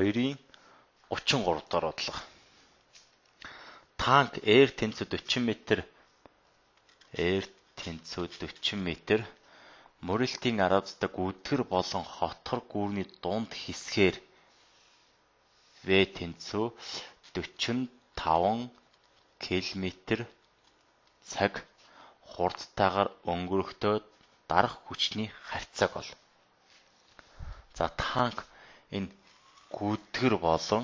2-ын 33 дугаар бодлого. Танк R тэнцүү 40 м, R тэнцүү 40 м мөрөлтийн араадтай гүдгэр болон хотгор гүүрний дунд хэсгээр V тэнцүү 45 км цаг хурдтайгаар өнгөрөхдөө дарах хүчний харьцааг ол. За танк энэ гүдгэр болон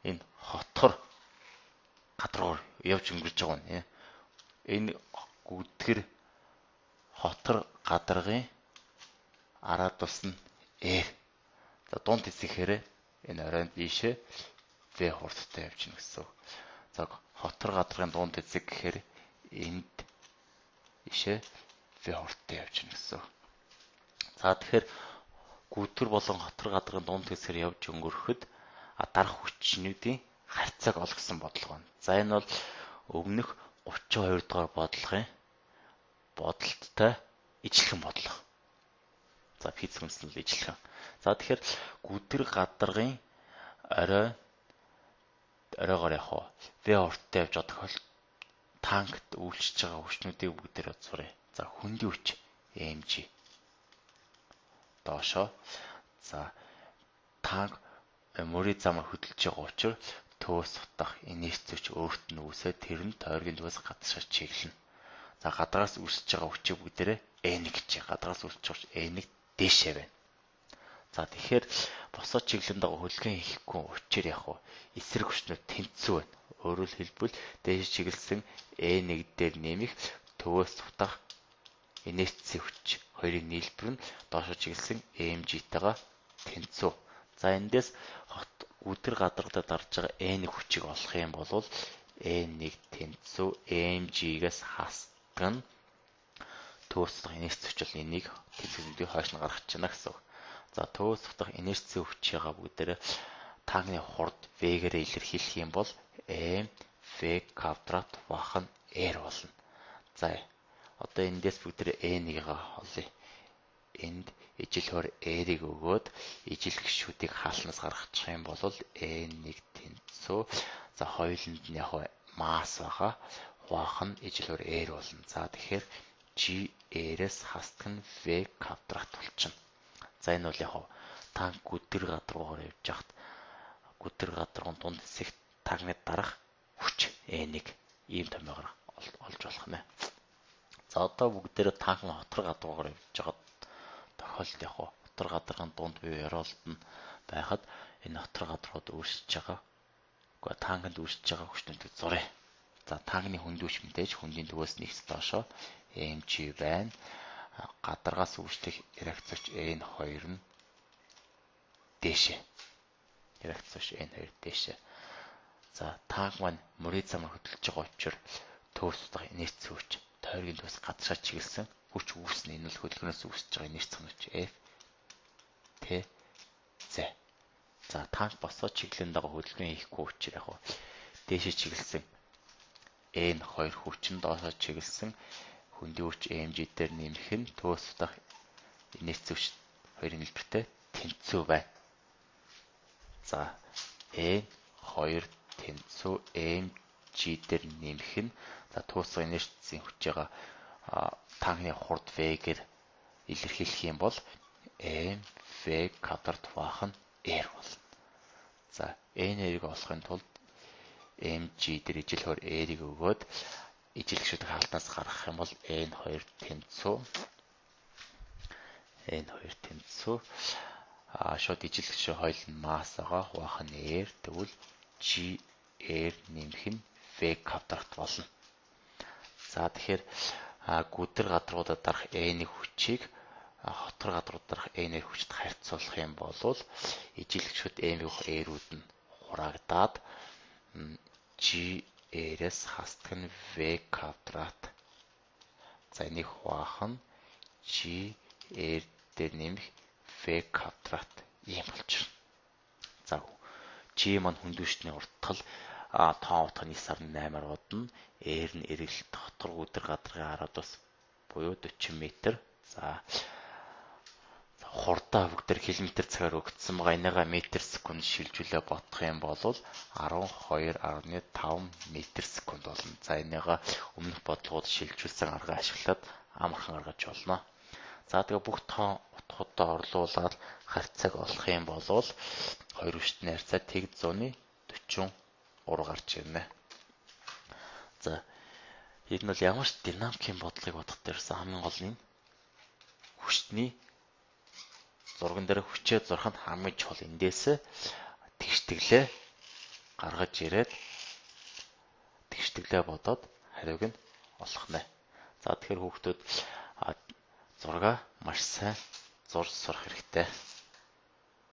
энэ хотгор гадруугаар явж өнгөрч байгаа юм. Энэ гүдгэр хотгор гадаргын араадус нь R. За дунд хэсгээр энэ оройн ийшээ V хурдтай явж гин гэсэн. За хотгор гадаргын дунд хэсэг гэхээр энд ийшээ V хурдтай явж гин гэсэн. За тэгэхээр гүдгэр болон хотгор гадаргын дунд хэсгээр явж өнгөрөхөд дарах хүчнүүдийн харьцааг олох гэсэн бодлого байна. За энэ бол өмнөх 32 дугаар бодлогын бодолттой ижилхэн бодлого. За физик үндсэн л ижилхэн. За тэгэхээр гүдгэр гадаргын орой оройгоор яг хоо V хурдтай явж байгаа тохиолдолд танкт үйлчилж байгаа хүчнүүдийг бүгдээр суръя. За хөндийн хүч mg доошоо. За танк мөрийн замаар хөдөлж байгаа учраас төөс утах инерц хүч өөрт нь үүсээд тэр нь тойргийн төвөөс гадагшаа чиглэнэ. За гадраас үүсэж байгаа хүчийг бүгдээрээ N гэж. Гадраас үүсэж байгаа хүч N-ийг дээшээ байна. За тэгэхээр босоо чиглэлд байгаа хөдөлгөөн хийхгүй учир яг уу эсрэг хүчнүүд тэнцүү байна. Өөрөөр хэлбэл дээш чиглэсэн N1 дээр нэмэх төвөөс утах инерцийн хүч хоёрын нийлбэр нь доошоо чиглэсэн mg-тэйгээ тэнцүү. За эндээс хот өдөр гадаргадаа дарж байгаа N1 хүчийг олох юм бол N1 тэнцүү mg-гээс хасдаг нь төвөөс утах инерц хүч бол энийг тэнцвэрүүдийг хойш нь гаргах чинь гэсэн үг. За төвөөс утах инерцийн хүчийгээ бүгдээрээ танкны хурд V-гээрээ илэрхийлэх юм бол m v квадрат бах нь r болно. За одоо эндээс бүгдээрээ n-ийг олъё. Энд ижил хоор r-ыг өгөөд ижил гишүүдийг хаалнаас гаргачих юм бол n1 тэнцүү. За хоёуланд нь яг масс байгаа. Хуваах нь ижил хоор r болно. За тэгэхээр g r-ээс хасдаг нь v квадрат болчихно. За энэ бол яг танк гүдэр гадаргуугаар явж хахад гүдэр гадаргуун дунд хэсэгт танкны дарах хүч n-ийг ийм томьёогоор олж болох нэ. За одоо бүгдээрээ танк хотгор гадаргуугаар явж байгаа тохиолдолд яг хотгор гадаргын дунд буюу ёроолд нь байхад энэ хотгор гадаргууд үүсэж байгаа. Гэхдээ танкнд үүсэж байгаа хүчнүүдийг зуръя. За танкны хөндийн хүч мэдээж хөндийн төвөөс нэгс доошоо mg байна. Гадаргаас үүслэх реакц хүч N2 нь дээшээ. Реакц хүч N2 дээшээ. За танк маань мөрийн замаар хөдөлж байгаа учраас төвөөс утах инерц хүч тойргийн төвөөс гадагшаа чиглэсэн хүч үүснэ. Энэ бол хөдөлгөөнөөс үүсэж байгаа инерц хүч F T Z. За танк босоо чиглэнд байгаа хөдөлгөөн хийхгүй учраас яг дээшээ чиглэсэн N2 хүч нь доошоо чиглэсэн хөндийн хүч mg дээр нэмэх нь төвөөс утах инерц хүч хоёрын нийлбэртэй тэнцүү байна. За N2 тэнцүү mg дээр нэмэх нь за төвөөс инерцийн хүчийг танкны хурд V-гээр илэрхийлэх юм бол mv квадрат хуваах нь r болно. За n-ийг олохын тулд mg дээр ижил хоор r-ыг өгөөд ижил гишүүдийн хаалтнаас гаргах юм бол n2 тэнцүү n2 тэнцүү шууд ижил гишүү хоёул нь масс байгаа хуваах нь r тэгвэл g r нэмэх нь v квадрат болно. За тэгэхээр гүдэр гадруудад дарах n-ийг хүчийг хотгор гадрууд дарах n-ээр хүчд харьцуулах юм бол ижил гишүүд m-ийг r-үүд нь хураагдаад g r-ээс хасдаг нь v квадрат. За энийг хуваах нь g r дээр нэмэх v квадрат ийм болчихно. За g маань хөндийн уртгал тоон утга нь 9.8-аар удна. R нь эргэлт хотгор гүдэр гадаргын араадус буюу 40 м. За Хурдаа бүгдээр километр цагаар өгөгдсөн байгаа. Энийгээ метр секунд шилжүүлээ бодох юм бол 12.5 метр секунд болно. За, энийгээ өмнөх бодлогод шилжүүлсэн арга ашиглаад амархан гаргаж болно. За, тэгээ бүх тоон утгуудаа орлуулад харьцааг олох юм бол хоёр хүчний харьцаа тэг 143 гарч ирнэ. За, энэ бол ямар ч динамикийн бодлогыг бодох дээрсэн хамгийн гол нь хүчний зурган дээр хүчээ зурх нь хамгийн чухал. Эндээс тэгштгэлээ гаргаж ирээд тэгштгэлээ бодоод хариуг нь олох нэ. За, тэгэхээр хүүхдүүд зургаа маш сайн зурж сурах хэрэгтэй.